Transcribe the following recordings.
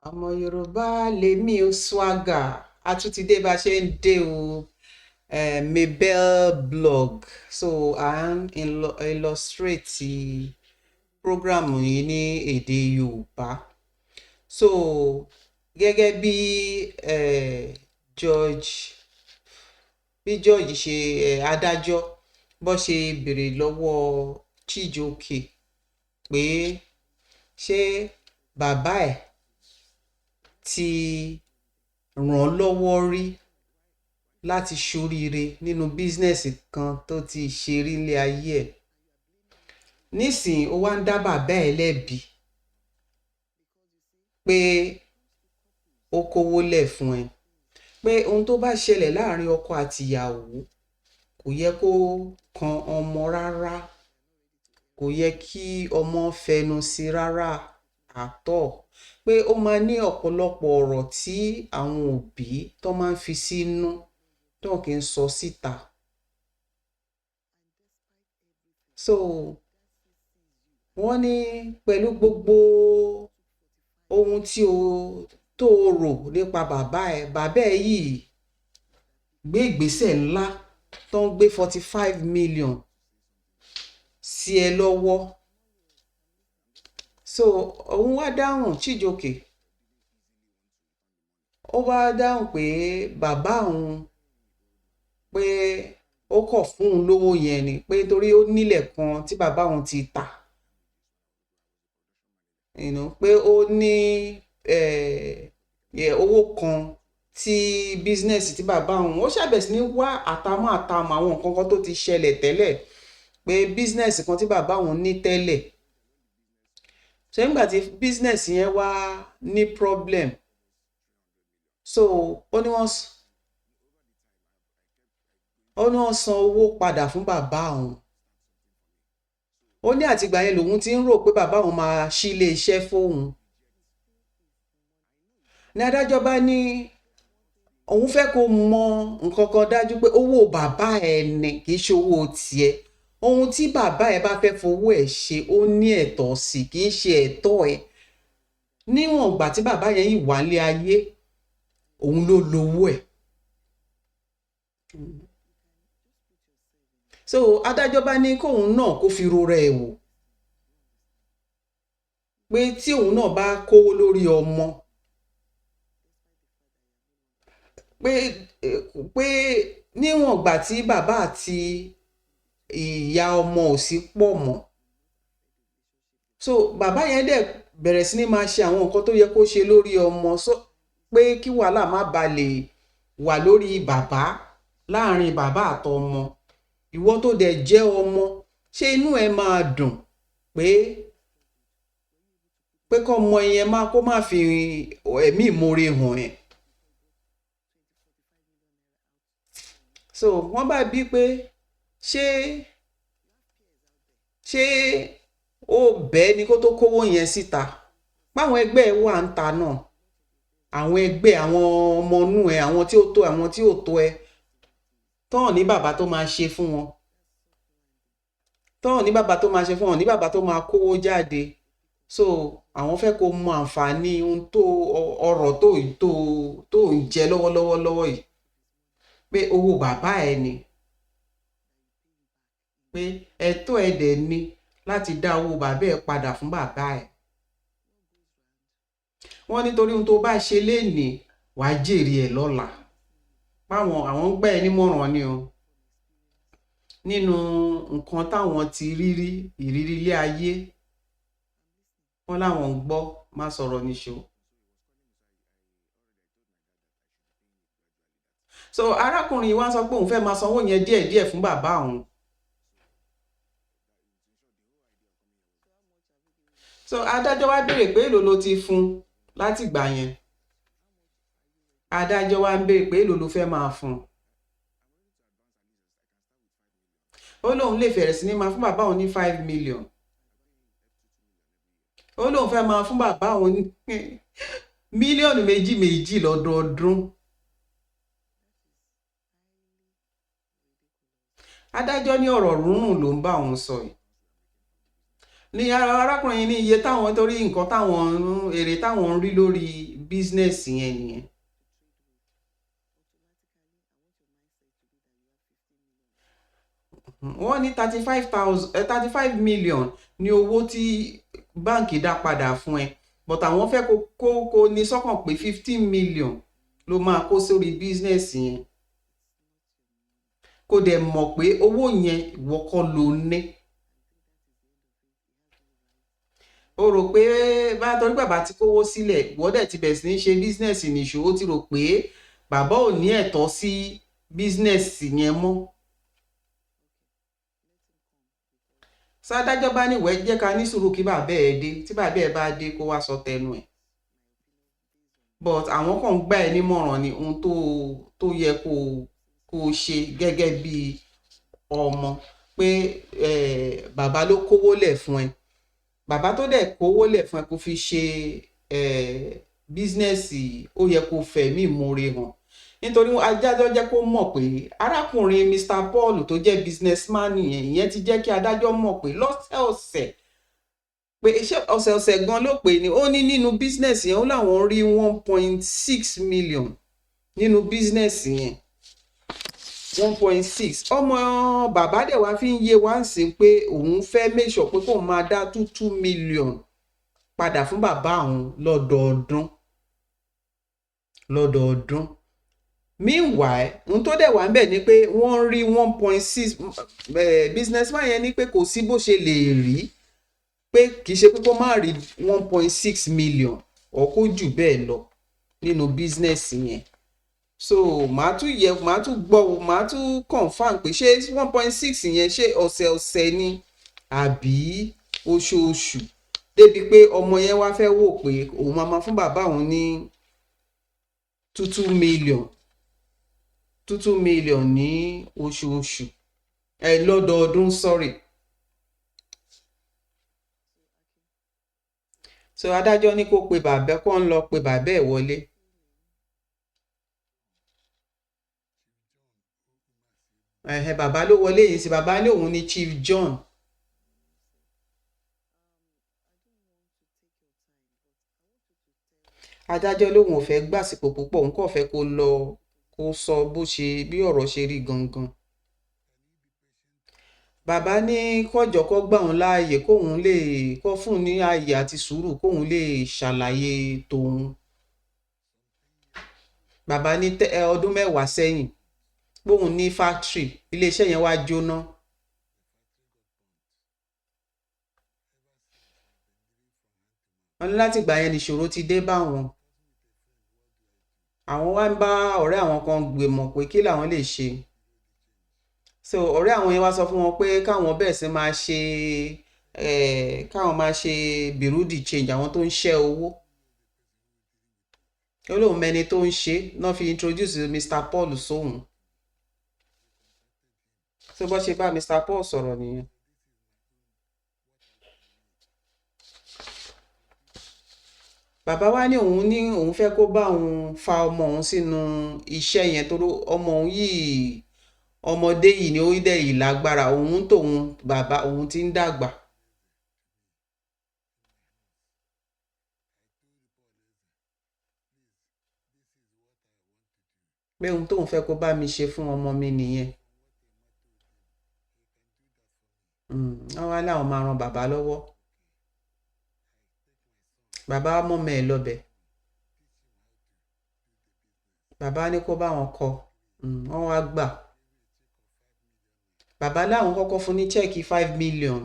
Ọmọ Yorùbá lèmi ò swagger. A tún ti dé bá a ṣe ń dé o. Mabel blog. So à ń illustrate program yìí ní èdè Yorùbá. So gẹ́gẹ́ bí George, bí George ṣe, adájọ́ bó ṣe béèrè lọ́wọ́ Chijioke pé ṣé bàbá ẹ̀ ti ràn án lọ́wọ́ rí láti ṣoríire nínú business kan tó ti ṣe rí nílé ayé ẹ̀. Nísìnyí ó wá ń dá bàbá ẹ̀ lẹ́bi pé ó kówó lẹ̀ fún ẹ, pé ohun tó bá ṣẹlẹ̀ láàrin ọkọ àti ìyàwó kò yẹ kó kan ọmọ rárá, kò yẹ kí ọmọ fẹnu sí rárá àtọ̀, pé ó máa ní ọ̀pọ̀lọpọ̀ ọ̀rọ̀ tí àwọn òbí tó máa ń fi sínú tó kì í sọ síta. So wọ́n ní pẹ̀lú gbogbo ohun tí o tó rò nípa bàbá ẹ̀ yìí gbé ìgbésẹ̀ ńlá tó ń gbé 45 million sí ẹ lọ́wọ́. So òun wá dáhùn, Chijioke ó wá dáhùn pé bàbá òun, pé ó kọ̀ fún òun lówó yẹn ni, pé torí ó nílẹ̀ kan tí bàbá òun ti tà, pé ó ní owó kan tí business tí bàbá òun, ó ṣàbẹ̀ sí ní wá àtàmọ́ àtàmọ́ àwọn nǹkan kan tó ti ṣẹlẹ̀ tẹ́lẹ̀, pé business kan tí bàbá òun ní tẹ́lẹ̀. So nígbà tí business yẹn wá ní problem, so ó ní wọ́n san owó padà fún bàbá òun. Ó ní àtìgbà yẹn lòun ti ń rò pé bàbá òun máa ṣí ilé iṣẹ́ fóun. Ní adájọ́ bá ní òun fẹ́ kó mọ nǹkan kan dájú pé owó bàbá ẹ̀ ni, kì í ṣe owó tiẹ̀. Ohun tí bàbá ẹ̀ bá fẹ́ fowó ẹ̀ ṣe, ó ní ẹ̀tọ́ sí, kì í ṣe ẹ̀tọ́ ẹ̀. Níwọ̀n ìgbà tí bàbá yẹn yìí wà nílé ayé, òun ló lówó ẹ̀. So adájọ́ bá ní kóun náà kó fi rora ẹ̀ wò, pé tí òun náà bá kówó lórí ọmọ, pé pé níwọ̀n ìgbà tí bàbá àti ìyá ọmọ ò sí pọ̀ mọ́. So bàbá yẹn dẹ̀ bẹ̀rẹ̀ sí ní máa ṣe àwọn nǹkan tó yẹ kó ṣe lórí ọmọ, so pé kí wàhálà má ba lè wà lórí bàbá, láàrin bàbá àtọmọ. Ìwọ tó dẹ̀ jẹ́ ọmọ, ṣé inú ẹ máa dùn pé pé kọ́mọ yẹn má kó má fi ẹ̀mí ìmoore hàn ẹ́? So wọ́n bá bí pé ṣé ṣé ó bẹ́ẹ̀ ni kó tó kówó yẹn síta, páwọn ẹgbẹ́ ẹ wà ń ta náà, àwọn ẹgbẹ́ àwọn ọmọ inú ẹ, àwọn tí ó tó, àwọn tí ò tó ẹ, tọ́hàn ní bàbá tó máa ṣe fún wọn, tọ́hàn ní bàbá tó máa ṣe fún wọn, ní bàbá tó máa kówó jáde. So àwọn fẹ́ kó mọ àǹfààní ohun tó ọrọ̀ tó tó tó ń jẹ lọ́wọ́lọ́wọ́ lọ́wọ́ yìí, pé owó bàbá ẹ ni, pé ẹ̀tọ́ ẹ dẹ̀ ni láti dá owó bàbá ẹ padà fún bàbá ẹ. Wọ́n nítorí ohun tó bá ṣe lénìí, wàá jèrè ẹ̀ lọ́la. Páwọn àwọn ń gbà ẹ́ nímọ̀ràn ni o, nínú nǹkan táwọn ti rírí ìrírí ilé ayé, wọ́n láwọn ń gbọ́, má sọ̀rọ̀ níṣó. So arákùnrin yìí wá sọ pé òun fẹ́ máa sanwó yẹn díẹ̀díẹ̀ fún bàbá òun. So adájọ́ wá béèrè pé èló ló ti fún látìgbà yẹn. Adájọ́ wá ń béèrè pé èló ló fẹ́ máa fún. Ó lóun lè fẹ̀rẹ̀ sí ní máa fún bàbá òun ní 5 million. Ó lóun fẹ́ máa fún bàbá òun ní mílíọ̀nù méjì méjì lọ́dọọdún. Adájọ́ ní ọ̀rọ̀ rúnrún ló ń bá òun sọ yìí, Ní arákùnrin yìí ní iye táwọn, torí nǹkan táwọn èrè táwọn ń rí lórí business yẹn nìyẹn. Wọ́n ní 35,000, 35 million ní owó tí báǹkì dá padà fún ẹ, but àwọn fẹ́ kó ní sọ́kàn pé 15 million ló máa kó sórí business yẹn, kó dẹ̀ mọ̀ pé owó yẹn, ìwọ kọ́ ló ní. Ó rò pé bá torí bàbá ti kówó sílẹ̀, ìwọ dẹ̀ ti bẹ̀rẹ̀ sí ní ṣe business nìṣó, ó ti rò pé bàbá ò ní ẹ̀tọ́ sí business yẹn mọ́. Sádájọ́ bá níwẹ̀ẹ́, jẹ́ ká ní sùúrù kí bàbá ẹ̀ dé. Tí bàbá ẹ̀ bá dé, kó wá sọ tẹnu ẹ̀, but àwọn kan ń gbà ẹ́ nímọ̀ràn ní ohun tó yẹ kó ṣe gẹ́gẹ́ bí ọmọ, pé bàbá ló kówó lẹ̀ fún ẹ. Bàbá tó dẹ̀ kówó lẹ̀ fún ẹ kó fi ṣe business, ó yẹ kó fẹ̀mí ìmoore hàn, nítorí adájọ́ jẹ́ kó mọ̀ pé arákùnrin Mr. Paul tó jẹ́ businessman yẹn, ìyẹn ti jẹ́ kí adájọ́ mọ̀ pé lọ́sẹ̀ọ̀sẹ̀, pé ṣé ọ̀sẹ̀ọ̀sẹ̀ gan ló pè ní, ó ní nínú business yẹn, ó láwọn rí 1.6 million nínú business yẹn, 1.6. Ọmọ bàbá dẹ̀ wá fi ń yé wá ń sìn pé òun fẹ́ make sure pé kóun máa dá 2 2 million padà fún bàbá òun lọ́dọọdún lọ́dọọdún. Meanwhile, ohun tó dẹ̀ wá ń bẹ̀ ni pé wọ́n rí 1.6. Businessman yẹn ní pé kò sí bó ṣe lè rí, pé kì í ṣe pé kó má rí 1.6 million or kó jù bẹ́ẹ̀ lọ nínú business yẹn. So màá tún yẹ, màá tún gbọ́, màá tún confirm pé ṣé 1.6 yẹn, ṣé ọ̀sẹ̀ọ̀sẹ̀ ni àbí oṣooṣù, débi pé ọmọ yẹn wá fẹ́ wò pé òun máa ma fún bàbá òun ní 2 2 million, 2 2 million ní oṣooṣù, ẹ lọ́dọọdún, sorry. So adájọ́ ní kó pe bàbá, kó ń lọ pe bàbá ẹ̀ wọlé. Ẹ̀hẹ̀, bàbá ló wọlé yìí sí. Bàbá ní òun ní Chief John. Adájọ́ lòun ò fẹ́ gbàsìkò púpọ̀, òun kàn fẹ́ kó lọ kó sọ bó ṣe, bí ọ̀rọ̀ ṣe rí gangan. Bàbá ní kọjọ kó gbà òun láàyè, kóun lè kó fún un ní ààyè àti sùúrù, kóun lè ṣàlàyé tòun. Bàbá ní ọdún 10 sẹ́yìn, póun ní factory, iléeṣẹ́ yẹn wá jóná. Wọ́n ní láti ìgbà yẹn nìṣòro ti dé bá wọn. Àwọn wá ń bá ọ̀rẹ́ àwọn kan gbìmọ̀ pé kí làwọn lè ṣe. So ọ̀rẹ́ àwọn yẹn wá sọ fún wọn pé káwọn bẹ̀rẹ̀ sí máa ṣe, káwọn máa ṣe bureau de change, àwọn tó ń ṣẹ́ owó. Ó lóun mẹni tó ń ṣe náà, fi introduce Mr. Paul sóhun. Tó bọ́ ṣe bá Mr. Paul sọ̀rọ̀ nìyẹn. Bàbá wa ní òun fẹ́ kó bá òun fa ọmọ òun sínú iṣẹ́ yẹn, torí ọmọ òun yìí, ọmọdé yìí ni ó dẹ̀ yìí lágbára òun tóun, bàbá òun ti ń dàgbà. Pé ohun tóun fẹ́ kó bá mi ṣe fún ọmọ mi nìyẹn. Wọ́n wá láwọn máa ran bàbá lọ́wọ́. Bàbá mọ́mọ́ ẹ̀ lọ́bẹ̀. Bàbá ní kó bá wọn kọ. Wọ́n wá gbà. Bàbá láwọn kọ́kọ́ fún ní cheque 5 million.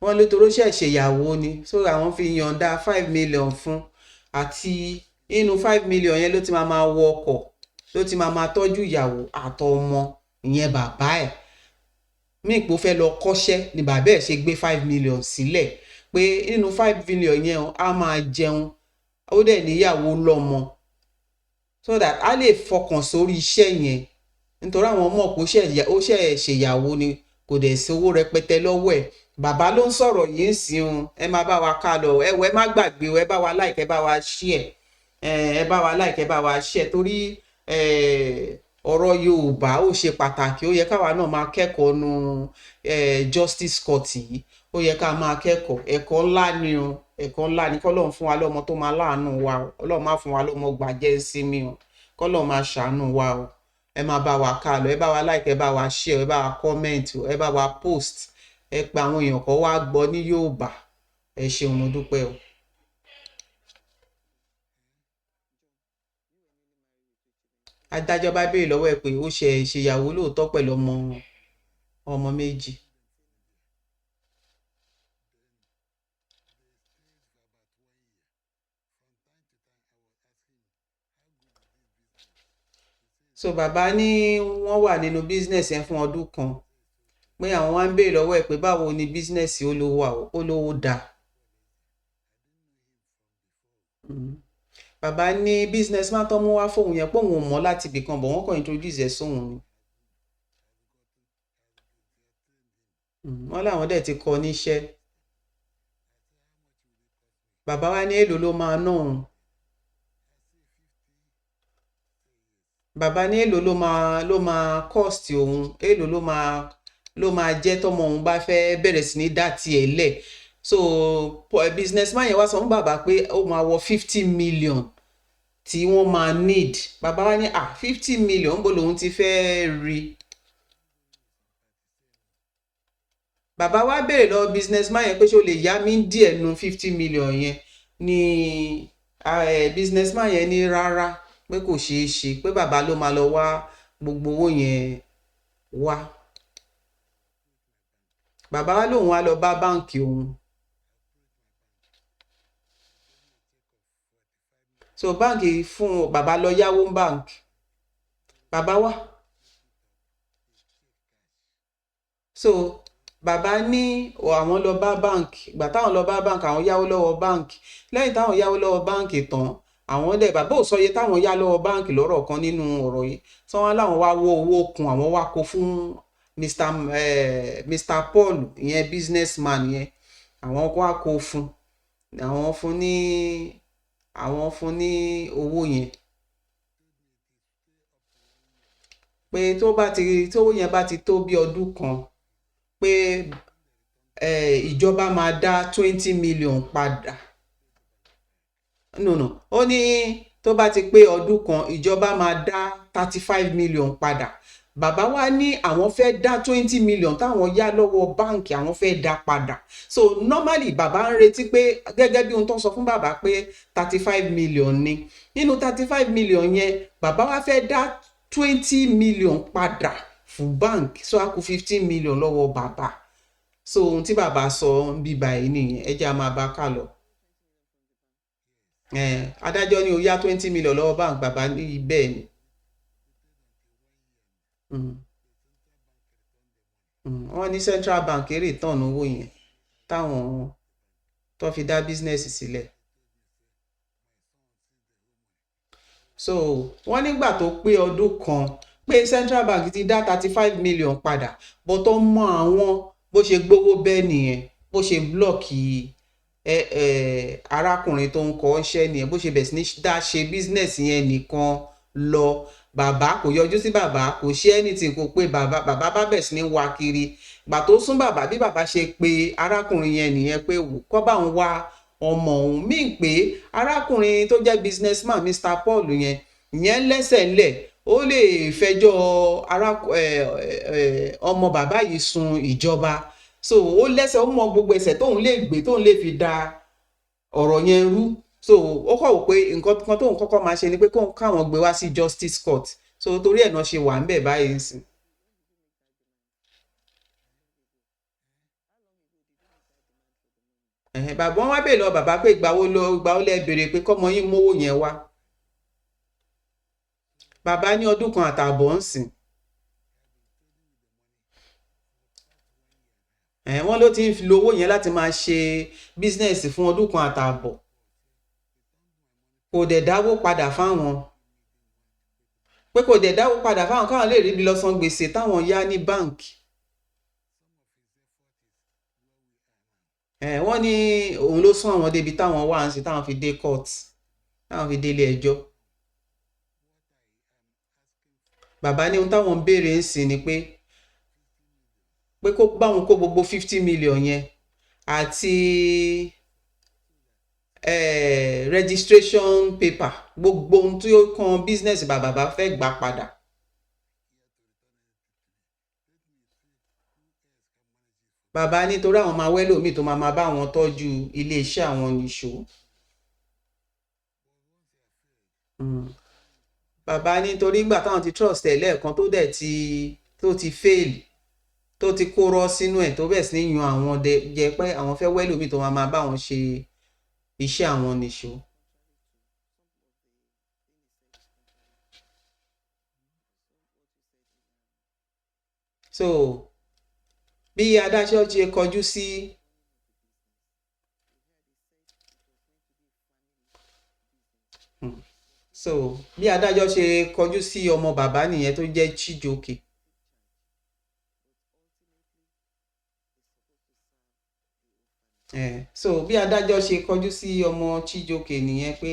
Wọ́n ló toró ṣẹ̀ ṣèyàwó ni, so àwọn fi yọ̀ǹda 5 million fún, àti inú 5 million yẹn ló ti máa máa wọ ọkọ̀, ló ti máa máa tọ́jú ìyàwó àtọmọ, ìyẹn bàbá ẹ̀. Mí ìpò fẹ́ lọ kọ́ṣẹ́ ni bàbá ẹ̀ ṣe gbé 5 million sílẹ̀, pé nínú 5 million yẹn, á máa jẹun, ó dẹ̀ níyàwó lọ́mọ, so that a lè fọkàn sórí iṣẹ́ yẹn, nítorí àwọn mọ̀ pé ó ṣẹ̀ ṣèyàwó ni, kò dẹ̀ sí owó rẹpẹtẹ lọ́wọ́ ẹ̀. Bàbá ló ń sọ̀rọ̀ yìí ń sìn un. Ẹ máa bá wa ká lọ. Ẹ wọ, ẹ má gbàgbé o, ẹ bá wa like, ẹ bá wa share, ẹ bá wa like, ẹ bá wa share, torí Ọ̀rọ̀ Yorùbá ó ṣe pàtàkì. Ó yẹ káwa náà máa kẹ́kọ̀ọ́ nu justice court yìí. Ó yẹ ká máa kẹ́kọ̀ọ́. Ẹ̀kọ́ ńlá ni o, ẹ̀kọ́ ńlá ni. Kọ́lọ́run fún wa lọ́mọ tó máa láàánú wa o. Ọlọ́run má fún wa lọ́mọ gbàjẹ́ ìsinmi o. Kọ́lọ́run máa ṣàánú wa o. Ẹ máa bá wa ká lọ, ẹ bá wa like, ẹ bá wa share, ẹ bá wa comment, ẹ bá wa post, ẹ pe àwọn èèyàn kan wá gbọ́ ní Yorùbá. Ẹ ṣeun, mo dúpẹ́ o. Adájọ́ bá béèrè lọ́wọ́ ẹ̀ pé ó ṣe ṣèyàwó lóòótọ́ pẹ̀lú ọmọ méjì. So bàbá ní wọ́n wà nínú business yẹn fún ọdún kan, pé àwọn wá ń béèrè lọ́wọ́ ẹ̀ pé báwo ni business, ó lówó, ó lówó dáa. Bàbá ní businessman tó mú wá fóun yẹn, pé òun ò mọ̀ láti ibì kan bọ̀, wọ́n kàn introduce ẹ̀ sóun ni. Wọ́n láwọn dẹ̀ ti kọ́ níṣẹ́. Bàbá wa ní èlò ló máa ná òun. Bàbá ní èlò ló máa cost òun, èlò ló máa jẹ́ tọ́mọ òun bá fẹ́ bẹ̀rẹ̀ sí ní dá tiẹ̀ lẹ̀. So businessman yẹn wá sọ fún bàbá pé ó máa wọ 50 million tí wọ́n máa need. Bàbá wa ní, ah, 50 million, níbo lòun ti fẹ́ rí? Bàbá wa béèrè lọ́wọ́ businessman yẹn pé ṣé o lè yá mi díẹ̀ nu 50 million yẹn ni? Businessman yẹn ní rárá, pé kò ṣeé ṣe, pé bàbá ló máa lọ wá gbogbo owó yẹn wá. Bàbá wa lòun wá lọ bá báǹkì òun. So báǹkì fún bàbá lọ yáwó báǹkì. Bàbá wa, so bàbá ní àwọn lọ bá báǹkì. Ìgbà táwọn lọ bá báǹkì, àwọn yáwó lọ́wọ́ báǹkì. Lẹ́yìn táwọn yáwó lọ́wọ́ báǹkì tán, àwọn dẹ̀, bàbá ò sọ iye táwọn yá lọ́wọ́ báǹkì lọ́rọ̀ kan nínú ọ̀rọ̀ yìí tí wọ́n láwọn wá wọ́ owó kun, àwọn wá kó fún Mr. Paul ìyẹn, businessman yẹn. Àwọn wá kó fún, àwọn fún ní owó yẹn, pé tó bá ti tówó yẹn bá ti tó bí ọdún kan, pé ìjọba máa dá 20 million padà. No, ó ní tó bá ti pé ọdún kan, ìjọba máa dá 35 million padà. Bàbá wa ní àwọn fẹ́ dá 20 million táwọn yá lọ́wọ́ báǹkì, àwọn fẹ́ dá padà. So normally bàbá ń retí pé gẹ́gẹ́ bí ohun tó ń sọ fún bàbá pé 35 million ni. Nínú 35 million yẹn, bàbá wa fẹ́ dá 20 million padà fún bank, so a kù 15 million lọ́wọ́ bàbá. So ohun tí bàbá sọ ń bí báyìí nìyẹn. Ẹ jẹ́ a máa bá ká lọ. Adájọ́ ní o yá 20 million lọ́wọ́ bank. Bàbá ní bẹ́ẹ̀ ni. Wọ́n ní central bank return owó yẹn táwọn tó fi dá business sílẹ̀. So wọ́n nígbà tó pé ọdún kan, pé central bank ti dá 35 million padà, but tó mọ àwọn bó ṣe gbowó bẹ́ẹ̀ nìyẹn, bó ṣe block ẹ ẹ arákùnrin tó ń kọ́ iṣẹ́ nìyẹn, bó ṣe bẹ̀rẹ̀ sí ní dá ṣe business yẹn nìkan lọ. Bàbá kò yọjú sí, bàbá kò ṣe anything, kò pé bàbá. Bàbá bá bẹ̀rẹ̀ sí ní wá kiri. Gbà tó sún bàbá, bí bàbá ṣe pé arákùnrin yẹn nìyẹn pé kó bá òun wá ọmọ òun míì, pé arákùnrin tó jẹ́ businessman Mr. Paul yẹn, ìyẹn lẹ́sẹ̀ ńlẹ̀, ó lè fẹjọ́ ọmọ bàbá yìí sun ìjọba. So ó lẹ́sẹ̀, ó mọ gbogbo ẹsẹ̀ tóun lè gbé, tóun lè fi da ọ̀rọ̀ yẹn rú. So ó kọ̀ wò pé nǹkan kan tóun kọ́kọ́ máa ṣe ni pé káwọn gbé wá sí justice court. So torí ẹ̀ náà ṣe wà ń bẹ̀ báyìí sí. Ẹ̀hẹ̀n, bàbá wọn wá bèèrè lọ bàbá pé ìgbà wo lẹ béèrè pé kọ́mọ yín mówó yẹn wá? Bàbá ní ọdún kan àtààbọ̀ ń sìn. Ẹ̀hẹ̀n, wọ́n ló ti ń lo owó yẹn láti máa ṣe business fún ọdún kan àtààbọ̀, kò dẹ̀ dáwó padà fáwọn, pé kò dẹ̀ dáwó padà fáwọn káwọn lè ríbi lọ san gbèsè táwọn yá ní báǹkì. Ẹ̀ wọ́n ní òun ló sún àwọn débi táwọn wà ń sìn, táwọn fi dé court, táwọn fi délé ẹjọ́. Bàbá ní ohun táwọn ń béèrè ń sìn ni pé kó báwọn kó gbogbo 50 million yẹn àti registration paper, gbogbo ohun tí ó kan business bàbá bá fẹ́ gbà padà. Bàbá nítorí àwọn máa wẹ́lòmíì tó máa bá wọn tọ́jú iléeṣẹ́ àwọn nìṣó. Bàbá nítorí ìgbà táwọn ti trust ẹ̀ lẹ́ẹ̀kan, tó dẹ̀ ti tó ti fail, tó ti kó rọ́ sínú ẹ̀, tó bẹ̀ sí ní yan àwọn jẹ, pé àwọn fẹ́ wẹ́lòmíì tó máa bá wọn ṣe iṣẹ́ àwọn nìṣó. So bí adájọ́ ṣe kọjú sí, So bí adájọ́ ṣe kọjú sí ọmọ bàbá nìyẹn tó jẹ́ Chijioke. So bí adájọ́ ṣe kọjú sí ọmọ Chijioke nìyẹn pé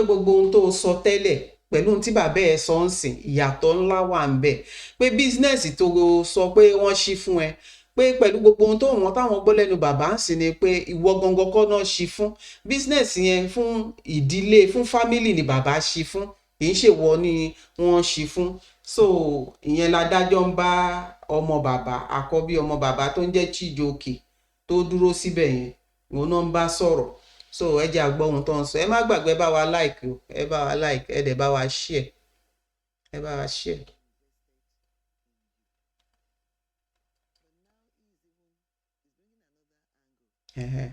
gbogbo ohun tó sọ tẹ́lẹ̀ pẹ̀lú ohun tí bàbá ẹ̀ sọ ń sìn, ìyàtọ̀ ńlá wà ń bẹ̀, pé business tó sọ pé wọ́n ṣí fún ẹ, pé pẹ̀lú gbogbo ohun tó wọ́n táwọn gbọ́ lẹ́nu bàbá ń sìn ni pé ìwọ gangan kọ́ náà ṣí fún business yẹn, fún ìdílé, fún family ni bàbá ṣí fún, kì í ṣèwọ ni wọ́n ṣí fún. So ìyẹn ládájọ́ ń bá ọmọ bàbá, àkọ́bí ọmọ bàbá tó ń jẹ́ Chijioke tó dúró síbẹ̀ yẹn, òun náà ń bá sọ̀rọ̀. So ẹ jẹ́ a gbọ́ ohun tó ń sọ. Ẹ má gbàgbé bá wa like o, ẹ bá wa like, ẹ dẹ̀ bá wa share, ẹ bá wa share. Ẹ̀hẹ́n.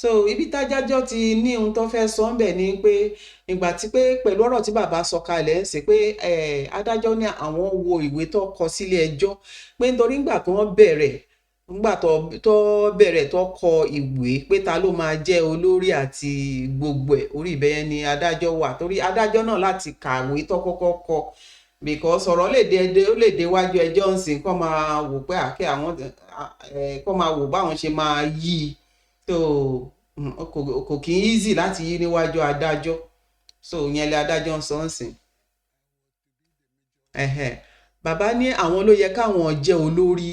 So ibi tádájọ́ ti ní ohun tó fẹ́ sọ ń bẹ̀ ni pé ìgbà tí pé pẹ̀lú ọ̀rọ̀ tí bàbá sọ kalẹ̀ ń sìn pé adájọ́ ní àwọn wo ìwé tó kọ sílé ẹjọ́, pé nítorí ìgbà tó wọ́n bẹ̀rẹ̀, nígbà tó bẹ̀rẹ̀ tó kọ ìwé pé ta ló máa jẹ́ olórí àti gbogbo ẹ̀, orí ibẹ̀ yẹn ni adájọ́ wà, torí adájọ́ náà láti kàwé tó kọ́kọ́ kọ, because ọ̀rọ̀ lè dé, ó lè déwájú ẹjọ́ ń sìn kó máa wò pé àkẹ́ àwọn kó máa wò báwọn ṣe máa yí i tó kò kí ń easy láti yí níwájú adájọ́. So ìyẹn lé adájọ́ ń sọ ń sìn. Ẹ̀hẹ̀n. Bàbá ní àwọn ló yẹ káwọn jẹ́ olórí.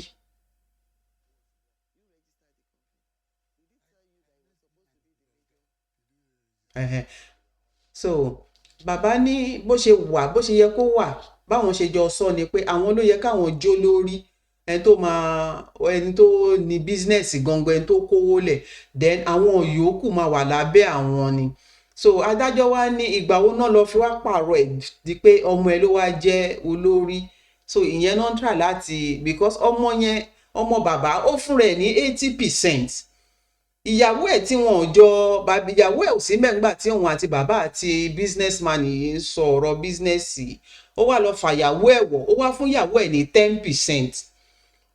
Ẹ̀hẹ̀n. So bàbá ní bó ṣe wà, bó ṣe yẹ kó wà, báwọn ṣe jọ sọ ni pé àwọn ló yẹ káwọn jó lórí, ẹni tó máa, ẹni tó ní business gangan, ẹni tó kówó lẹ̀, then àwọn yòókù máa wà lábẹ́ àwọn ni. So adájọ́ wa ní ìgbà wo náà lọ fi wá pààrọ̀ ẹ̀ di pé ọmọ ẹ ló wá jẹ́ olórí? So ìyẹn náà ń try láti, because ọmọ yẹn, ọmọ bàbá, ó fúnra ẹ̀ ní 80%. Ìyàwó ẹ̀ tí wọn ò jọ, ìyàwó ẹ̀ ò sí mẹ́ngbà tí òun àti bàbá àti businessman yìí ń sọ ọ̀rọ̀ business yìí. Ó wá lọ fàyàwó ẹ̀ wọ̀, ó wá fún ìyàwó ẹ̀ ní 10%.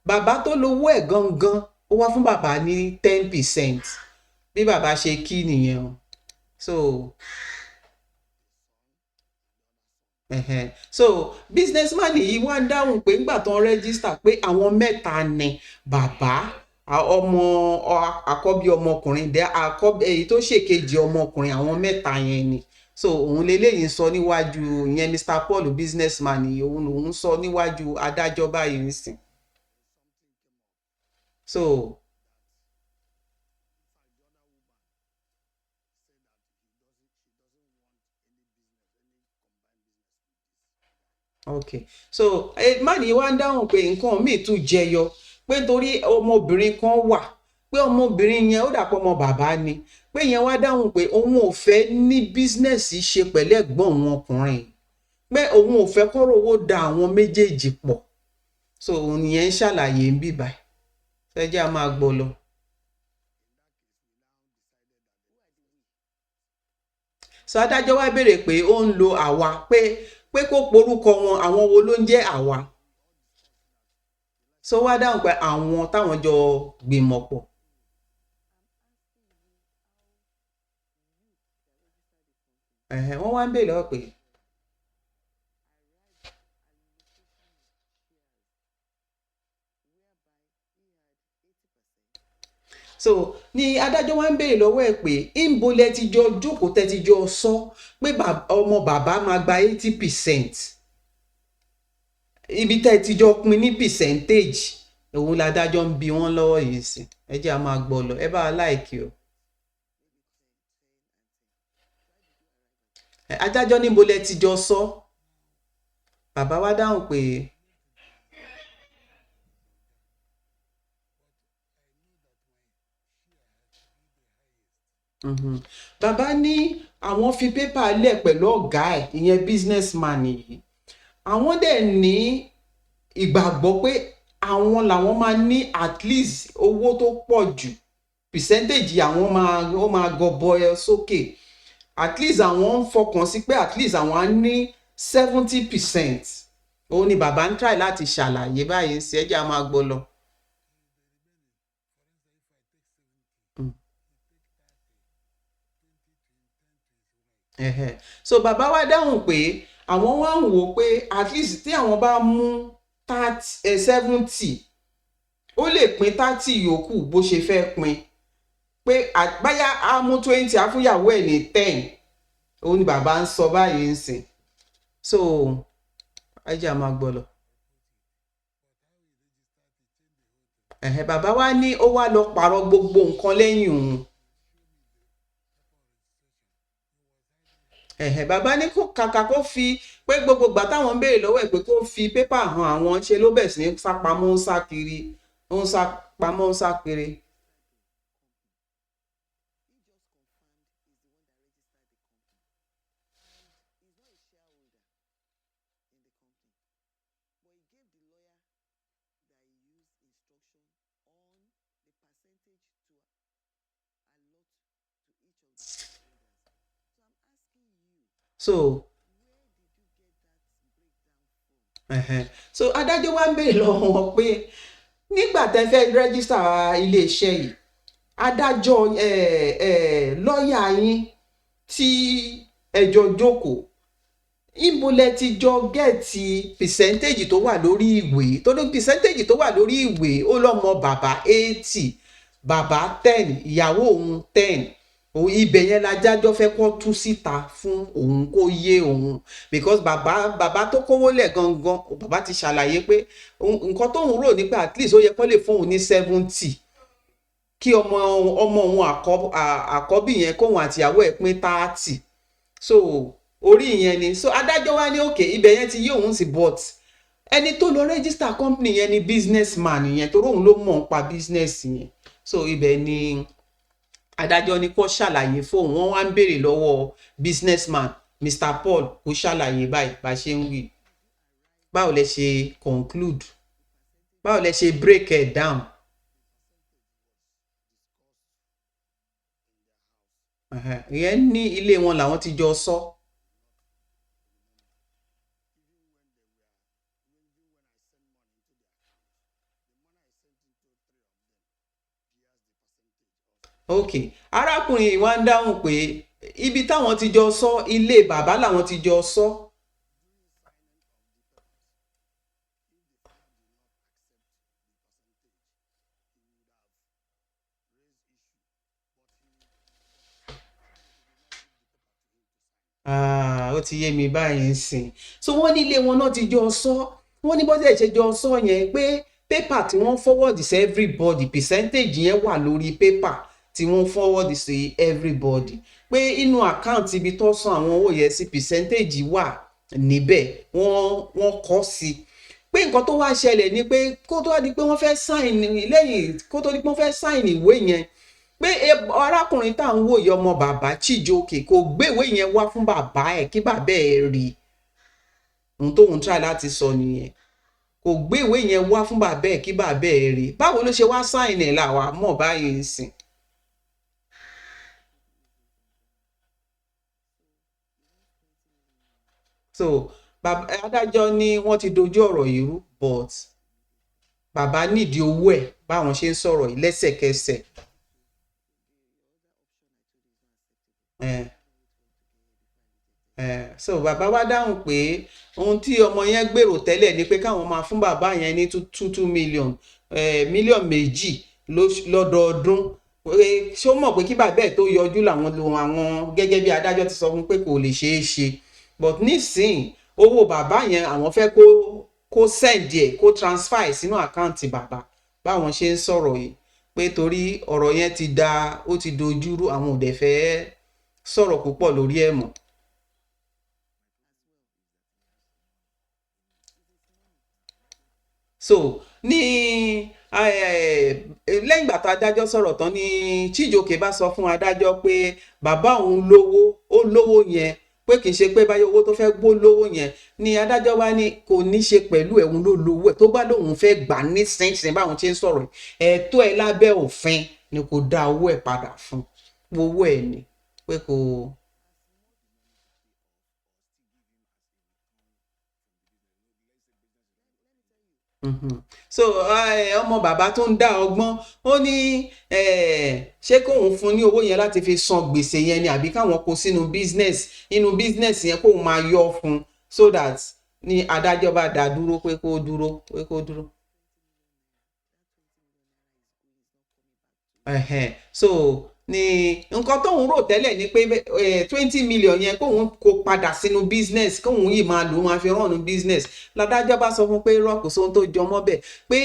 Bàbá tó lówó ẹ̀ gangan, ó wá fún bàbá ní 10%. Bí bàbá ṣe kí nìyẹn o. So ẹ̀hẹ̀n. So businessman yìí wá ń dáhùn pé ńgbà tó ń register pé àwọn mẹ́ta ni, bàbá, ọmọ àkọ́bí ọmọkùnrin dẹ́ àkọ́bí, èyí tó ṣèkejì ọmọkùnrin, àwọn mẹ́ta yẹn ni. So òun leléyìí ń sọ níwájú ìyẹn Mr. Paul, businessman yìí, òun lòun sọ níwájú adájọ́ báyìí nísìn. So okay, so man yìí wá ń dáhùn pé nǹkan míì tún jẹyọ, pé nítorí ọmọbìnrin kan wà, pé ọmọbìnrin yẹn ó dàpọ̀ ọmọ bàbá ni, pé yẹn wá dáhùn pé òun ò fẹ́ ní business ṣe pẹ̀lú ẹ̀gbọ́n òun ọkùnrin, pé òun ò fẹ́ kọ́rọ̀ owó da àwọn méjèèjì pọ̀. So òun yẹn ń ṣàlàyé ń bíbà. Ẹ jẹ́ a máa gbọ́ lọ. So adájọ́ wá béèrè pé ó ń lo àwa, pé kó porúkọ wọn, àwọn wo ló ń jẹ́ àwa? So wá dáhùn pé àwọn táwọn jọ gbìmọ̀ pọ̀. Ẹ̀hẹ̀n, wọ́n wá ń béèrè lọ́wọ́ pé so ni adájọ́ wá ń béèrè lọ́wọ́ ẹ̀ pé ńbo lẹ ti jọ jókòó tẹ́ ti jọ sọ pé ọmọ bàbá máa gba 80%, ibi tẹ́ ti jọ pín ní percentage, òun ládájọ́ ń bi wọ́n lọ́wọ́ yìí sí. Ẹ jẹ́ a máa gbọ́ lọ, ẹ bá wa like o. Adájọ́ níbo lẹ ti jọ sọ. Bàbá wa dáhùn pé Bàbá ní àwọn fi pépà lẹ̀ pẹ̀lú ọ̀gá ẹ̀, ìyẹn businessman yìí. Àwọn dẹ̀ ní ìgbàgbọ́ pé àwọn làwọn máa ní at least owó tó pọ̀ jù, percentage àwọn máa, ó máa gọbọi sókè. At least àwọn ń fọkàn sí pé at least àwọn á ní 70%. Òun ni bàbá ń try láti ṣàlàyé báyìí sí. Ẹ jẹ́ a máa gbọ́ lọ. Ẹ̀hẹ̀. So bàbá wa dáhùn pé àwọn wá ń wò ó pé at least tí àwọn bá mú 30, 70, ó lè pín 30 yòókù bó ṣe fẹ́ pín, pé báyà á mú 20, á fún ìyàwó ẹ̀ ní 10. Òun ni bàbá ń sọ báyìí ń sìn. So ẹ jẹ́ a máa gbọ́ lọ. Ẹ̀hẹ̀, bàbá wa ní ó wá lọ pààrọ̀ gbogbo nǹkan lẹ́yìn òun. Ẹ̀hẹ̀, bàbá ní kó kàkà kó fi pé gbogbo ìgbà táwọn ń béèrè lọ́wọ́ ẹ̀ pé kó fi pépà hàn àwọn, ṣe ló bẹ̀ sí ní sápamọ́, ń sá kiri, ó ń sá pamọ́, ń sá kiri. So ẹ̀hẹ̀n. So adájọ́ wa ń béèrè lọ́wọ́ wọn pé nígbà tẹ́ fẹ́ register iléeṣẹ́ yìí, adájọ́, lọ́ọ̀yà yín tí ẹ jọ jókòó, ibo lẹ ti jọ get percentage tó wà lórí ìwé? Torí percentage tó wà lórí ìwé, ó lọ́mọ bàbá 80, bàbá 10, ìyàwó òun 10. Ibẹ̀ yẹn ladájọ́ fẹ́ kó tú síta fún òun kó yé òun, because bàbá tó kówó lẹ̀ gangan, bàbá ti ṣàlàyé pé nǹkan tóun rò ní pé at least ó yẹ kó lè fún òun ní 70, kí ọmọ òun àkọ́bí yẹn, kóun àtìyàwó ẹ̀ pín 30. So orí ìyẹn ni. So adájọ́ wá ní okay, ibẹ̀ yẹn ti yé òun sí, but ẹni tó lọ register company yẹn ni businessman yẹn, torí òun ló mọ̀ nípa business yẹn. So ibẹ̀ ni adájọ́ ní kó ṣàlàyé fóun. Wọ́n wá ń béèrè lọ́wọ́ businessman Mr. Paul kó ṣàlàyé báyìí bá ṣe ń wí. Báwo lẹ ṣe conclude? Báwo lẹ ṣe break it down? Ìyẹn ní ilé wọn làwọn ti jọ sọ. Ok, arákùnrin yìí wá ń dáhùn pé ibi táwọn ti jọ sọ, ilé bàbá làwọn ti jọ sọ. Ah, ó ti yé mi báyìí ń sìn. So wọ́n ní ilé wọn náà ti jọ sọ. Wọ́n ní bọ́sẹ̀ ṣe jọ sọ yẹn pé pépà tí wọ́n forward sí everybody, percentage yẹn wà lórí pépà tí wọ́n forward sí everybody, pé inú account ibi tó san àwọn owó yẹn sí, percentage wà níbẹ̀, wọ́n kọ sí. Pé nǹkan tó wá ṣẹlẹ̀ ni pé kó tó wá di pé wọ́n fẹ́ sign, lẹ́yìn kó tó di pé wọ́n fẹ́ sign ìwé yẹn, pé arákùnrin tá à ń wò yìí, ọmọ bàbá Chijioke, kò gbé ìwé yẹn wá fún bàbá ẹ̀ kí bàbá ẹ̀ rí. Ohun tóun try láti sọ nìyẹn. Kò gbé ìwé yẹn wá fún bàbá ẹ̀ kí bàbá ẹ̀ rí. Báwo ló ṣe wá sign ẹ̀ làwa mọ̀ báyìí ń sìn. So bàbá, adájọ́ ní wọ́n ti dojú ọ̀rọ̀ yìí rú, but bàbá nídìí owó ẹ̀ báwọn ṣe ń sọ̀rọ̀ yìí lẹ́sẹ̀kẹsẹ̀. Eh. So bàbá wa dáhùn pé ohun tí ọmọ yẹn gbèrò tẹ́lẹ̀ ni pé káwọn máa fún bàbá yẹn ní 2 2 million, 2 mílíọ̀nù lọ́dọọdún, pé ṣé ó mọ̀ pé kí bàbá ẹ̀ tó yọjú làwọn lo àwọn, gẹ́gẹ́ bí adájọ́ ti sọ fún pé kò lè ṣeé ṣe. But nísìnyí, owó bàbá yẹn, àwọn fẹ́ kó send ẹ̀, kó transfer ẹ̀ sínú account bàbá báwọn ṣe ń sọ̀rọ̀ yìí, pé torí ọ̀rọ̀ yẹn ti da, ó ti dojúrú, àwọn ò dẹ̀ fẹ́ sọ̀rọ̀ púpọ̀ lórí ẹ̀ mọ́. So ní lẹ́yìn ìgbà tó adájọ́ sọ̀rọ̀ tán ní Chijioke bá sọ fún adájọ́ pé bàbá òun lówó, ó lówó yẹn, pé kì í ṣe pé báyọ̀ owó tó fẹ́ gbó lówó yẹn ni. Adájọ́ wá ní kò ní ṣe pẹ̀lú ẹ̀hún ló lówó ẹ̀, tó bá lóun fẹ́ gbà nísinsìnyí báwọn ṣe ń sọ̀rọ̀, ẹ̀tọ́ ẹ̀ lábẹ́ òfin ni kò dá owó ẹ̀ padà fún, owó ẹ̀ ni pé kò. So ọmọ bàbá tó ń dá ọgbọ́n, ó ní ṣé kóun fún ní owó yẹn láti fi san gbèsè yẹn ni, àbí káwọn kó sínú business, inú business yẹn kóun máa yọ fún, so that ní adájọ́ bá dá dúró pé kó dúró, pé kó dúró. Ẹ̀hẹ̀n. So ní nǹkan tóun rò tẹ́lẹ̀ ni pé 20 million yẹn, kóun kó padà sínú business, kóun yìí máa lò ó, máa fi run business. Ládájọ́ bá sọ fún pé irọ́, kò sóhun tó jọ mọ́ bẹ́ẹ̀, pé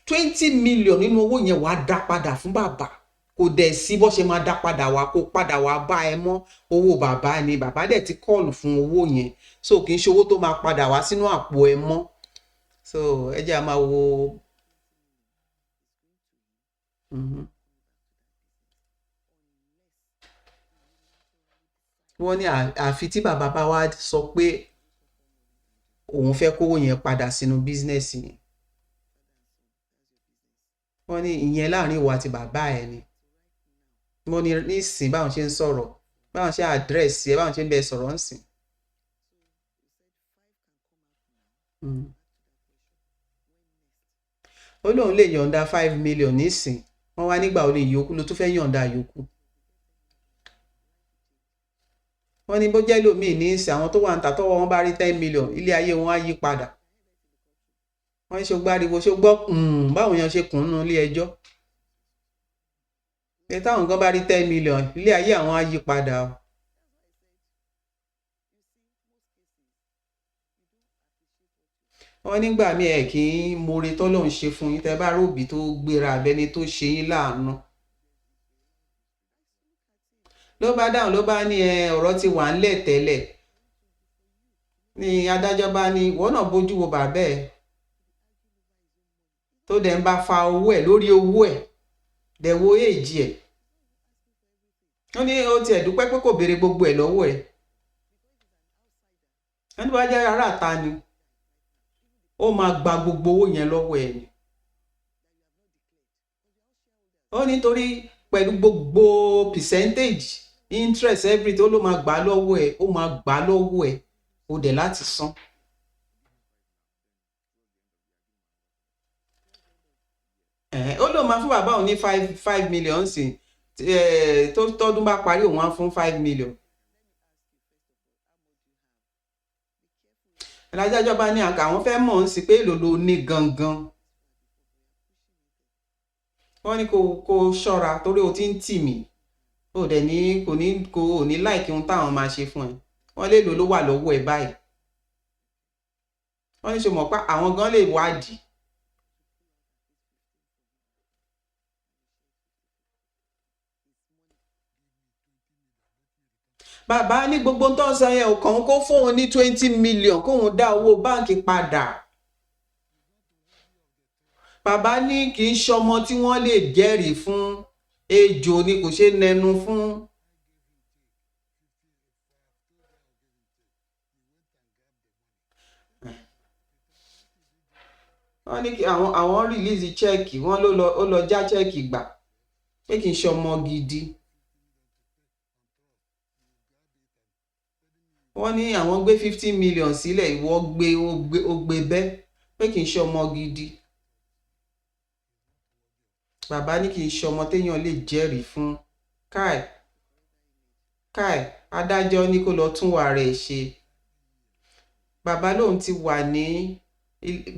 20 million nínú owó yẹn, wàá dá padà fún bàbá. Kò dẹ̀ sí bó ṣe máa dá padà wá, kó padà wá bá ẹ mọ́. Owó bàbá ni, bàbá dẹ̀ ti call fún owó yẹn, so kì í ṣe owó tó máa padà wá sínú àpò ẹ mọ́. So ẹ jẹ́ a máa wo. Wọ́n ní àfi tí bàbá bá wá sọ pé òun fẹ́ kówó yẹn padà sínú business yẹn. Wọ́n ní ìyẹn láàrin ìwọ àti bàbá ẹ̀ ni. Wọ́n ní nísìn báwọn ṣe ń sọ̀rọ̀, báwọn ṣe address ẹ, báwọn ṣe ń bẹ sọ̀rọ̀ ńsìn. Ó lóun lè yọ̀ǹda 5 million nísìn. Wọ́n wá nígbà wo ni ìyókù ló tún fẹ́ yọ̀ǹda yòókù? Wọ́n ní bó jẹ́ lòmíì ní ìsìn, àwọn tó wà ń ta tọ́wọ́ wọn bá rí 10 million, ilé ayé wọn á yí padà. Wọ́n ní ṣe gbáriwo, ṣe gbọ́ báwọn èèyàn ṣe kùn ún ilé ẹjọ́ pé táwọn gan bá rí 10 million, ilé ayé àwọn á yí padà o. Wọ́n nígbà míì ẹ̀ kì í more tọ́lọ́run ṣe fún yín, tẹ́ bá róbìí tó gbéra abẹ́ni tó ṣe yín láàánú. Ló bá dáhùn, ló bá ní ẹ ọ̀rọ̀ ti wà ńlẹ̀ tẹ́lẹ̀ ní. Adájọ́ bá ní ìwọ náà bójú wo bàbá ẹ̀ tó dẹ̀ ń bá fa owó ẹ̀ lórí owó ẹ̀, dẹ̀ wo èjì ẹ̀. Ó ní ó tiẹ̀ dúpẹ́ pé kò béèrè gbogbo ẹ̀ lọ́wọ́ ẹ̀. Wọ́n ní bá jẹ́ aráàta ni, ó máa gba gbogbo owó yẹn lọ́wọ́ ẹ̀ ni. Ó nítorí pẹ̀lú gbogbo percentage interest, everything, ó ló máa gbà lọ́wọ́ ẹ̀, ó máa gbà lọ́wọ́ ẹ̀, ó dẹ̀ láti san. Ó lóun máa fún bàbá òun ní 5 5 million sí, tó tọ́dún bá parí, òun á fún 5 million. Adájọ́ bá ní àkà àwọn fẹ́ mọ̀ ń sí pé èlò ló ní gangan. Wọ́n ní kó ṣọ́ra torí o ti ń tì mí, o dẹ̀ ní kò ní kò ní láìkí ohun táwọn máa ṣe fún ẹ. Wọ́n lè lò ló wà lọ́wọ́ ẹ báyìí. Wọ́n ní ṣe mọ̀ pé àwọn gan lè wádìí. Bàbá ní gbogbo tó ń sọ yẹn ò kàn, kó fóun ní 20 million, kóun dá owó báǹkì padà. Bàbá ní kì í ṣọmọ tí wọ́n lè jẹ́rìí fún, ejò ni, kò ṣeé nẹnu fún. Wọ́n ní kí àwọn release cheque, wọ́n ló lọ, ó lọ já cheque gbà, pé kì í ṣọmọ gidi. Wọ́n ní àwọn gbé 50 million sílẹ̀, ìwọ gbé, ó gbé, ó gbé bẹ́, pé kì í ṣọmọ gidi. Bàbá ní kì í ṣọmọ téèyàn lè jẹ́rìí fún. Káì káì, adájọ́ ní kó lọ tún wà rẹ̀ ṣe. Bàbá lòun ti wà ní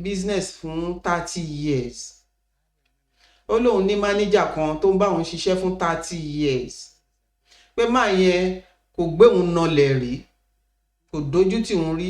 business fún 30 years. Ó lóun ní mánéjà kan tó ń bá òun ṣiṣẹ́ fún 30 years, pé máa yẹn kò gbé òun nọlẹ̀ rí, kò dójú tì òun rí.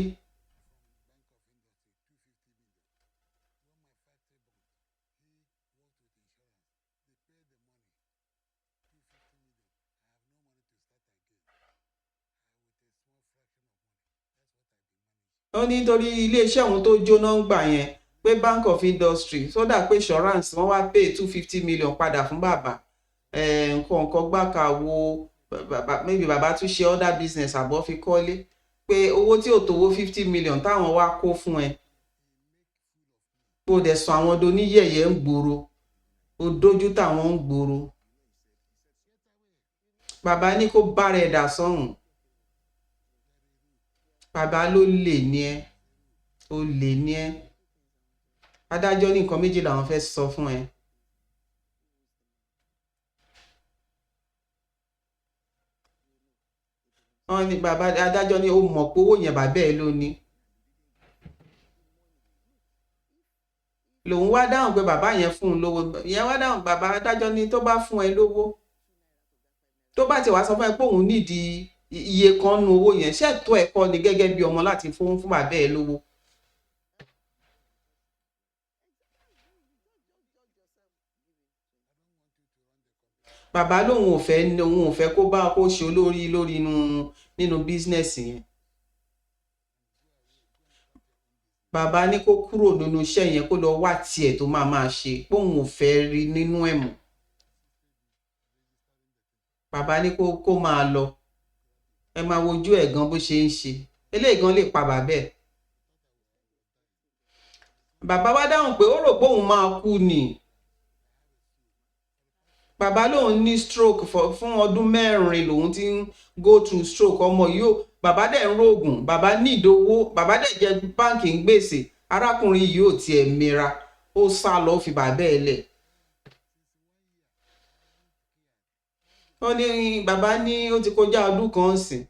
Ó ní nítorí iléeṣẹ́ òun tó jóná ń gbà yẹn, pé Bank of Industry sódà, pé insurance wọ́n wá pay 250 million padà fún bàbá. Nǹkan nǹkan gbàkà wo bàbá, maybe bàbá tún ṣe other business àbọ̀ fi kọ́lé, pé owó tí ò tówó 50 million táwọn wá kó fún ẹ, kó dẹ̀ sọ àwọn doníyẹ̀yẹ́ ń gbòòrò, ó dójú táwọn ń gbòòrò. Bàbá ní kó bára ẹ̀ dà sọ́hùn. Bàbá ló lè ní ẹ, ó lè ní ẹ. Adájọ́ ní nǹkan méjì làwọn fẹ́ sọ fún ẹ. Wọ́n ní bàbá, adájọ́ ní ó mọ̀ pé owó yẹn bàbá ẹ ló ní. Lòun wá dáhùn pé bàbá yẹn fún un lówó ìyẹn wá dáhùn. Bàbá, adájọ́ ní tó bá fún ẹ lówó, tó bá ti wá sọ fún ẹ pé òun nídìí iye kan nu owó yẹn, ṣètò ẹ̀kọ́ ni gẹ́gẹ́ bí ọmọ láti fún bàbá ẹ lówó. Bàbá lòun ò fẹ́, òun ò fẹ́ kó bá kó ṣe olórí lórí inú nínú business yẹn. Bàbá ní kó kúrò nínú iṣẹ́ yẹn, kó lọ wá tiẹ̀ tó máa máa ṣe, póun ò fẹ́ rí nínú ẹ̀ mọ́. Bàbá ní kó máa lọ. Ẹ máa wojú ẹ̀ gan bó ṣe ń ṣe eléyìí gan lè pa bàbá ẹ̀. Bàbá wá dáhùn pé ó rò pé òun máa kú ni. Bàbá lòun ní stroke fún ọdún 4, lòun ti ń go through stroke. Ọmọ yìí ó, bàbá dẹ̀ ń rògùn, bàbá ní ìdówó, bàbá dẹ̀ jẹ báǹkì ń gbèsè. Arákùnrin yìí ò tiẹ̀ mira, ó sá lọ, ó fi bàbá ẹ̀ lẹ̀. Ó ní bàbá ní ó ti kọjá ọdún kan sìn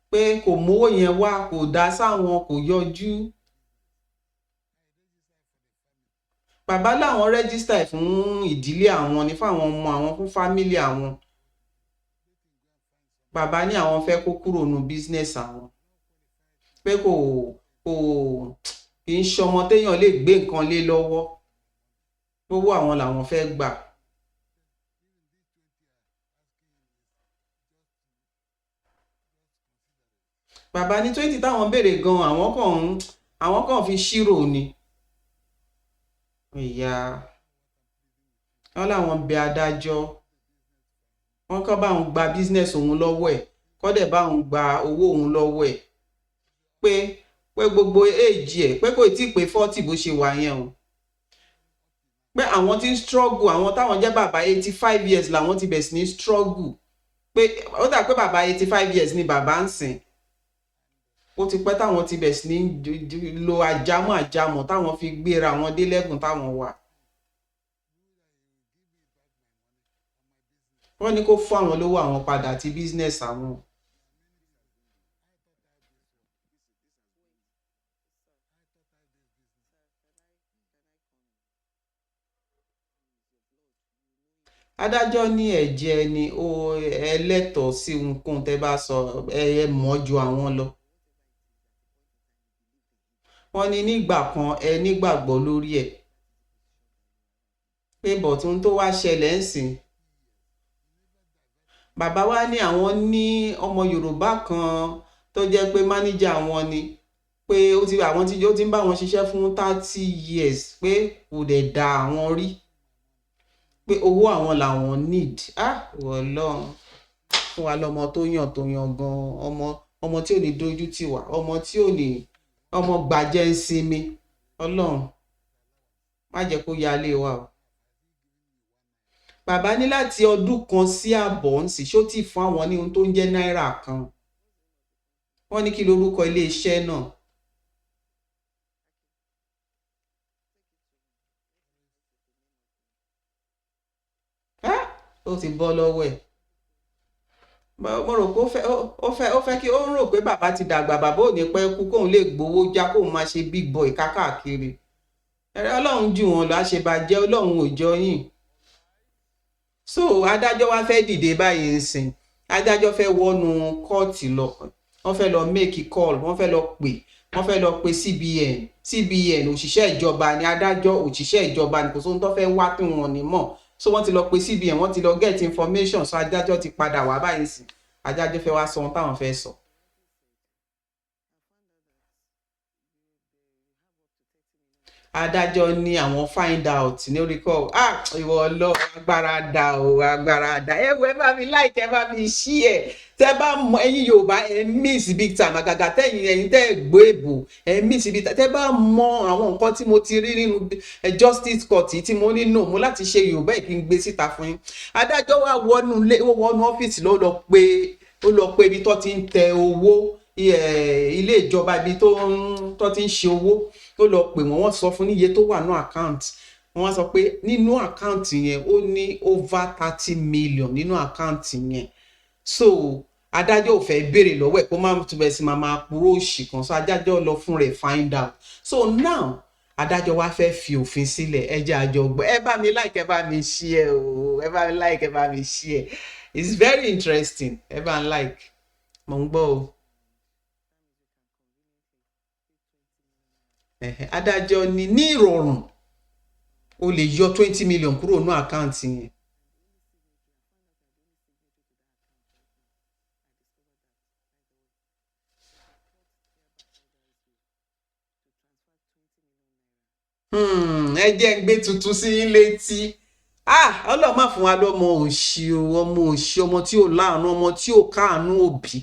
pé kò mówó yẹn wá, kò dá sáwọn, kò yọjú. Bàbá làwọn register ẹ̀ fún ìdílé àwọn ní, fáwọn ọmọ àwọn, fún family àwọn. Bàbá ní àwọn fẹ́ kó kúrò nínú business àwọn, pé kò kì í ṣọmọ téèyàn lè gbé nǹkan lé lọ́wọ́, owó àwọn làwọn fẹ́ gbà. Bàbá ní 20 táwọn béèrè gan, àwọn kàn fi ṣírò ni. Ìyá wọn làwọn bẹ adájọ́, wọn kọ́ bá òun gba business òun lọ́wọ́ ẹ̀, kọ́ dẹ̀ bá òun gba owó òun lọ́wọ́ ẹ̀, pé gbogbo éèjì ẹ̀, pé kò tí ì pé 40 bó ṣe wà yẹn o, pé àwọn tí ń struggle, àwọn táwọn jẹ́ bàbá, 85 years làwọn ti bẹ̀ sí ní struggle, pé ó dà pé bàbá 85 years ni bàbá ń sìn. Ó ti pẹ́ táwọn ti bẹ̀ sí ní lo àjámọ̀ àjámọ̀ táwọn fi gbéra wọn dé lẹ́gùn táwọn wà. Wọ́n ní kó fún àwọn lówó àwọn padà àti business àwọn. Adájọ́ ní ẹ̀jẹ̀ ni ó ẹlẹ́tọ̀ọ́ sí ohunkóhun tẹ́ bá sọ, ẹ mọ̀ ju àwọn lọ. Wọ́n ní nígbà kan ẹ nígbàgbọ́ lórí ẹ̀, pé bọ̀tún tó wá ṣẹlẹ̀ ń sìn. Bàbá wa ní àwọn ní ọmọ Yorùbá kan tó jẹ́ pé mánéjà wọn ni, pé ó ti àwọn tí ó ti ń bá wọn ṣiṣẹ́ fún 30 years, pé kò dẹ̀ dá àwọn rí, pé owó àwọn làwọn need. Ah, Ọlọ́run fún wa lọ́mọ tó yàn, tó yan gan, ọmọ, ọmọ tí ò ní dojú tì wá, ọmọ tí ò ní ọmọ gbàjẹ́ ń sinmi. Ọlọ́run má jẹ́ kó yálé wa o. Bàbá ní láti ọdún kan sí ààbọ̀ ń sì ṣó tì fún àwọn ní ohun tó ń jẹ́ náírà kan. Wọ́n ní kí lorúkọ iléeṣẹ́ náà? Ó ti bọ́ lọ́wọ́ ẹ̀. Mo rò pé ó fẹ́ kí ó ń rò pé bàbá ti dàgbà, bàbá ò ní pẹ́ kú, kóun lè gbowó já, kóun máa ṣe big boy kákàkiri. Ẹ̀rẹ́ Ọlọ́run jù wọn lọ, àṣebàjẹ́ Ọlọ́run ò jọ yín. So adájọ́ wá fẹ́ dìde báyìí ń sìn. Adájọ́ fẹ́ wọnú kóòtù lọ, wọ́n fẹ́ lọ make call, wọ́n fẹ́ lọ pè CBN. CBN, òṣìṣẹ́ ìjọba ni adájọ́, òṣìṣẹ́ ìjọba ni. Kò sóhun tó fẹ́ wá tí wọn ní mọ̀. So wọ́n ti lọ pè CBN, wọ́n ti lọ get information. So adájọ́ ti padà wá báyìí sìn. Adájọ́ fẹ́ wá sọ ohun táwọn fẹ́ sọ. Adájọ́ ní àwọn find out ní orí kọ́. Ah, ìwọ ọlọ́, agbára dà o, agbára dà. Ẹ wo, ẹ bá mi like, ẹ bá mi share. Tẹ bá mọ, ẹ̀yin Yorùbá, ẹ miss big time. Àgàgà tẹ̀yin, ẹ̀yin tẹ́ ẹ gbọ́ èbò, ẹ miss big time. Tẹ bá mọ àwọn nǹkan tí mo ti rí nínú justice court tí mo ní no mo láti ṣe Yorùbá yìí kí n gbé síta fún yín. Adájọ́ wa wọnú ilé, ó wọnú ọ́fíìsì ló lọ pé, ó lọ pé ibi tó ti ń tẹ owó, ilé ìjọba, ibi tó ti ń ṣe owó. Ó lọ pè wọ́n, wọ́n sọ fún níye tó wà ní account. Wọ́n wá sọ pé nínú account yẹn, ó ní over 30 million nínú account yẹn. So adájọ́ ò fẹ́ béèrè lọ́wọ́ ẹ̀ kó má tún bẹ̀ sí máa purọ́ òṣì kan. So adájọ́ lọ fún rẹ̀ find out. So now adájọ́ wá fẹ́ fi òfin sílẹ̀. Ẹ jẹ́ àjọ gbọ́. Ẹ bá mi like, ẹ bá mi share o. Ẹ bá mi like, ẹ bá mi share. It's very interesting. Ẹ bá ń like. Mò ń gbọ́ o. Adájọ́ ní ìrọ̀rùn o lè yọ 20 million kúrò ní account yẹn. Ẹ jẹ́ ń gbé tuntun sí yín létí. Ah, Ọlọ́run má fún wa lọ́mọ òṣì o, ọmọ òṣì, ọmọ tí ò láàánú, ọmọ tí ò káàánú òbí.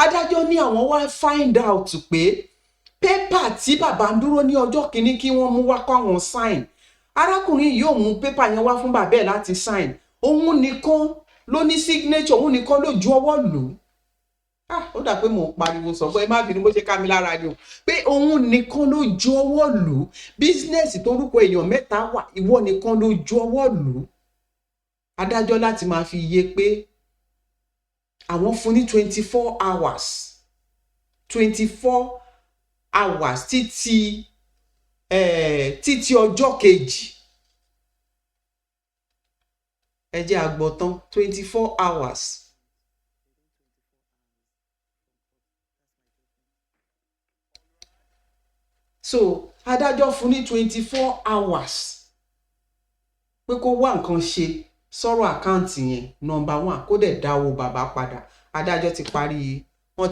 Adájọ́ ní àwọn wá find out pé paper tí bàbá ń dúró ní ọjọ́ kìíní kí wọ́n mú wá kó àwọn sign, arákùnrin yìí ò mú paper yẹn wá fún bàbá ẹ̀ láti sign. Òun nìkan ló ní signature, òun nìkan ló ju ọwọ́ lù ú. Ah, ó dà pé mò ń pariwo sọ pé ẹ má bínú, bó ṣe ká mi lára ni o, pé òun nìkan ló ju ọwọ́ lù ú. Business torúkọ èèyàn mẹ́ta wà, ìwọ nìkan ló ju ọwọ́ lù ú. Adájọ́ láti máa fi yé pé àwọn fún ní 24 hours, 24 hours títí ọjọ́ kejì. Ẹ jẹ́ a gbọ́ tán. 24 hours. So adájọ́ fún ní 24 hours pé kó wá nǹkan ṣe sọ́rọ̀ account yẹn, number one, kó dẹ̀ dá owó bàbá padà. Adájọ́ ti parí, wọ́n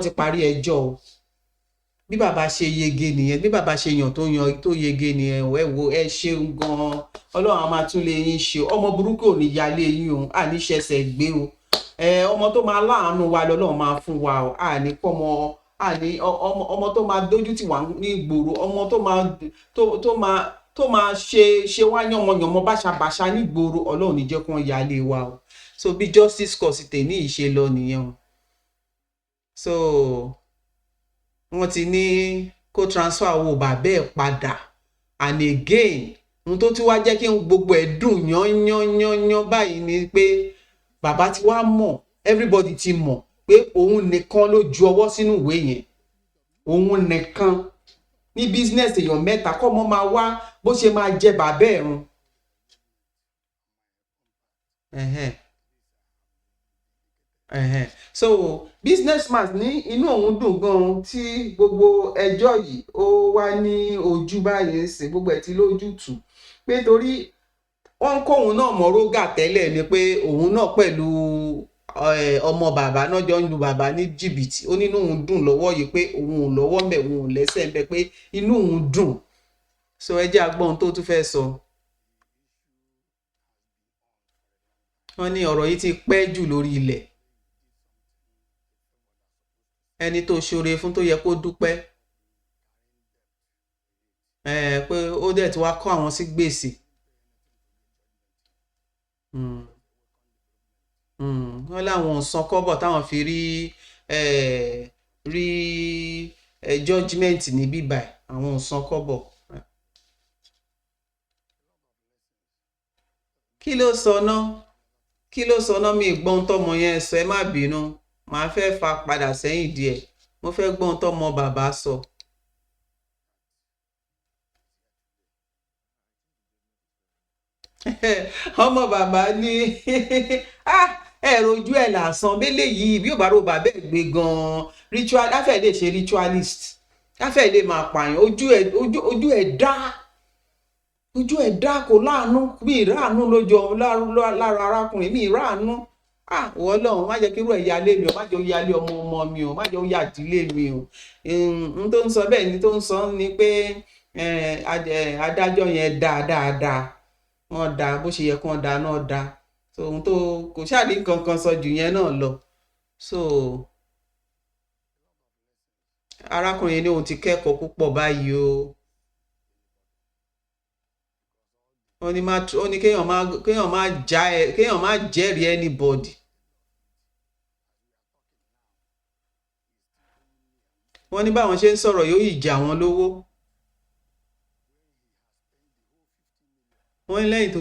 ti parí ẹjọ́ o. Bí bàbá ṣe yege nìyẹn, bí bàbá ṣe yàn tó yan tó yege nìyẹn. Ẹ wo, ẹ ṣeun gan-an. Ọlọ́run á máa tún lè yín ṣe. Ọmọ burúkú ò ní yálé yín o, àní ṣẹ̀ṣẹ̀ gbé o. Ẹ ọmọ tó máa láàánú wa lọ́lọ́run máa fún wa o. Àní kọ́mọ, àní ọmọ, ọmọ tó máa dójú tì wá ní ìgboro, ọmọ tó máa ṣe wá yànmọyànmọ, báṣabàṣa nígboro, Ọlọ́run ní jẹ́ kó ń yálé wa o. So bí justice court tèmi yìí ṣe lọ nìyẹn o. So wọ́n ti ní kó transfer owó bàbá ẹ̀ padà. And again, ohun tó tún wá jẹ́ kí gbogbo ẹ̀ dùn yán yán yán yán báyìí ni pé bàbá ti wá mọ̀, everybody ti mọ̀ pé òun nìkan ló ju ọwọ́ sínú ìwé yẹn. Òun nìkan ní business èèyàn mẹ́ta, kọ́ mọ́ máa wá bó ṣe máa jẹ bàbá ẹ̀ run. Ẹ̀hẹ́n. Ẹ̀hẹ́n. So businessman ní inú òun dùn gan-an tí gbogbo ẹjọ́ yìí ó wá ní ojú báyìí ń sìn, gbogbo ẹ̀ tí lójútùú, pé torí wọ́n ń kóun náà mọ́ rógà tẹ́lẹ̀ ni, pé òun náà pẹ̀lú ọmọ bàbá náà jọ ń lu bàbá ní jìbìtì. Ó nínú òun dùn lọ́wọ́ yìí pé òun ò lọ́wọ́ ńbẹ̀, òun ò lẹ́sẹ̀ ńbẹ̀, pé inú òun dùn. So ẹ jẹ́ a gbọ́ ohun tó tún fẹ́ sọ. Wọ́n ní ọ̀rọ̀ yìí ti pẹ́ jù lórí ilẹ̀. Ẹni tó ṣoore fún tó yẹ kó dúpẹ́ pé ó dẹ̀ tí wá kọ́ àwọn sí gbèsè. Wọ́n láwọn ò san kọ́bọ̀ táwọn fi rí judgement ní bíbáyìí, àwọn ò san kọ́bọ̀. Kí ló sọ náà? Kí ló sọ náà? Mi gbọ́n tọmọ yẹn sọ. Ẹ má bínú, màá fẹ́ fa padà sẹ́yìn díẹ̀. Mo fẹ́ gbọ́n tọmọ bàbá sọ. Ọmọ bàbá ní ẹ̀rọ ojú ẹ̀ lásán bẹ́lẹ̀ yìí, bí ò bá rò bàbá ẹ̀ gbé gan-an, ritual afẹ́ lè ṣe, ritualist afẹ́ lè máa pààyàn. Ojú ẹ̀, ojú ẹ̀ dá, ojú ẹ̀ dá, kò láàánú. Mi ìráàánú lójú lára arákùnrin mi, ìráàánú. Ah, ìwọ Ọlọ́run, má jẹ́ kí irú ẹ̀ yálé mi o, má jẹ́ ó yálé ọmọ ọmọ mi o, má jẹ́ ó yà ìdílé mi o. N tó ń sọ bẹ́ẹ̀ ni, tó ń sọ ni pé adájọ́ yẹn dáa dáadáa, wọ́n dá bó ṣe yẹ kí wọ́n dá náà dá. So ohun tó kò ṣáà ní nǹkan kan sọ jù yẹn náà lọ. So arákùnrin ní òun ti kẹ́kọ̀ọ́ púpọ̀ báyìí o. Ó ní má, ó ní kéèyàn má já ẹ, kéèyàn má jẹ́rìí anybody. Wọ́n ní báwọn ṣe ń sọ̀rọ̀ yóò ìjà wọn lówó. Wọ́n ní lẹ́yìn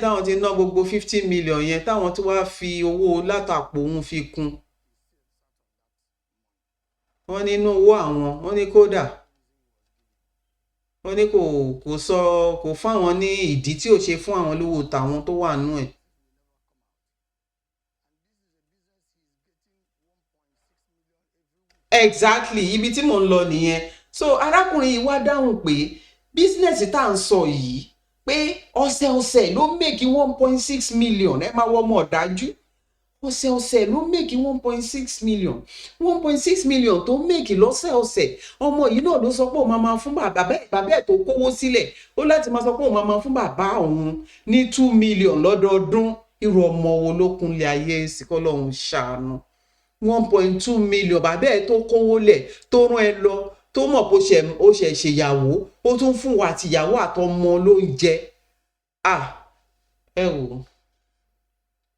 táwọn ti ná gbogbo 50 million yẹn, táwọn tó wáá fi owó látàpò òun fi kún, wọ́n nínú owó àwọn. Wọ́n ní kódà, wọ́n ní kò sọ, kò fáwọn ní ìdí tí ò ṣe fún àwọn lówó tàwọn tó wà nú ẹ̀. Exactly, ibi tí mò ń lọ nìyẹn. So arákùnrin yìí wá dáhùn pé business tá à ń sọ yìí, pé ọ̀sẹ̀ọ̀sẹ̀ ló make 1.6 million. Ẹ máa wọ ọmọ ọ̀dájú. Ọ̀sẹ̀ọ̀sẹ̀ ló make 1.6 million. 1.6 million tó make lọ́sẹ̀ọ̀sẹ̀, ọmọ yìí náà ló sọ pé òun máa máa fún bàbá ẹ̀ tó kówó sílẹ̀, ó láti máa sọ pé òun máa máa fún bàbá òun ní 2 million lọ́dọọdún. Irú ọmọ wo ló kúnlẹ̀ ayé sí? Kọ́ lọ́hún ṣàánú. 1.2 million, bàbá ẹ̀ tó kówó lẹ̀, tó rán ẹ lọ, tó mọ̀ pé ó ṣe ṣèyàwó, ó tún fún wa àtìyàwó àtọmọ lóúnjẹ. Ah, ẹ wò ó,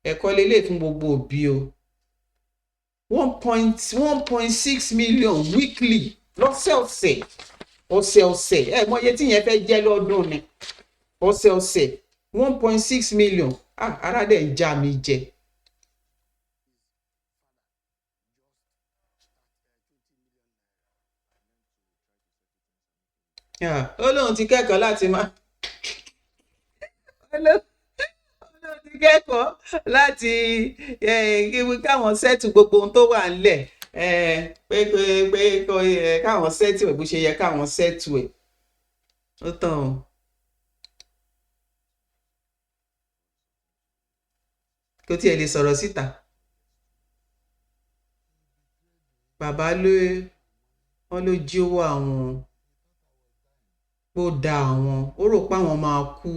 ẹ̀kọ́ lélẹ̀ fún gbogbo òbí o. 1.6 million weekly, lọ́sẹ̀ọ̀sẹ̀, ọ̀sẹ̀ọ̀sẹ̀. Ẹ mọ iye tí yẹn fẹ́ jẹ́ lọ́dún ni. Ọ̀sẹ̀ọ̀sẹ̀, 1.6 million. Ah, ara dẹ̀ ń já mi jẹ. Ah, ó lóun ti kẹ́kọ̀ọ́ láti máa, ó lóun ti kẹ́kọ̀ọ́ láti káwọn settle gbogbo ohun tó wà ńlẹ̀, pé káwọn settle ẹ̀ bó ṣe yẹ káwọn settle ẹ̀. Ó tán o. Kò tiẹ̀ lè sọ̀rọ̀ síta. Bàbá ló, wọ́n ló jí owó àwọn, ó da àwọn, ó rò pé àwọn máa kú.